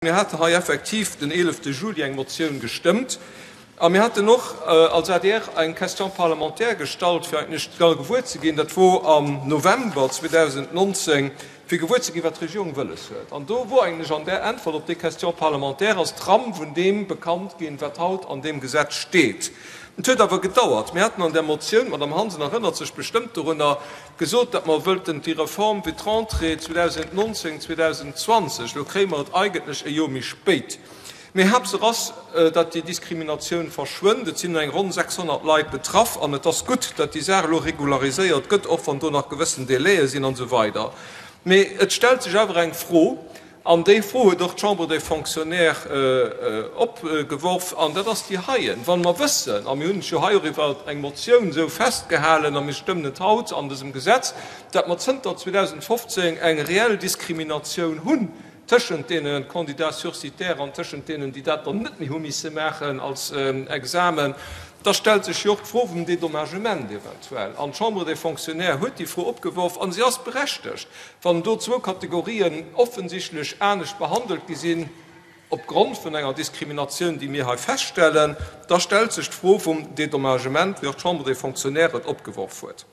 Mir haten hei effektiv den 11 Juli eng Motioun gestëmmt a mir haten och als adr eng Question parlementaire gestallt, fir eigentlech da gewuer ze ginn, dat wor am November 2019, fir gewuer ze ginn, wat d'Regierung wëlles huet. An do wor eigentlech an där Äntwert op déi Question parlementaire ass d'Ram vun deem bekannt ginn, wat haut an deem Gesetz steet. Et huet awer gedauert. Mir haten an där Motioun, d'Madame Hansen erënnert sech bestëmmt dorunner, gesot, datt mer wëllten déi Reform fir d'Rentrée 2019, 2020, elo kréie mer et eigentlech e Joer méi spéit, mee Haaptsaach ass, datt déi Diskriminatioun verschwënnt. Et sinn eng ronn 600 Leit betraff an et ass gutt, datt déi Saach elo regulariséiert gëtt, och wann do nach gewëssen Délaië sinn an esou weider. Mee et stellt sech awer eng Fro, An déi Fro huet och d'Chambre des Fonctionnaires opgeworf, an dat ass déi heien, Wa mer wëssen, a mir hunn et jo hei och iwwer eng Motioun esou festgehalen a mir stëmmen et haut an dësem Gesetz, datt mer zënter 2015 eng reell Diskriminatioun hunn tëschent deene Candidats sursitaires an tëschent deenen, déi dat dann net méi hu misse maachen als Examen, da stellt sech jo och d'Fro vum Dédommagement eventuell. An d'Chambre des Fonctionnaires huet déi Fro opgeworf, a si ass berechtegt. Wann do zwou Kategorien offensichtlech anescht behandelt gi sinn, opgrond vun enger Diskriminatioun, déi mir hei feststellen, da stellt sech d'Fro vum Dédommagement, wéi och d'Chambre des Fonctionnaires et opgeworf huet.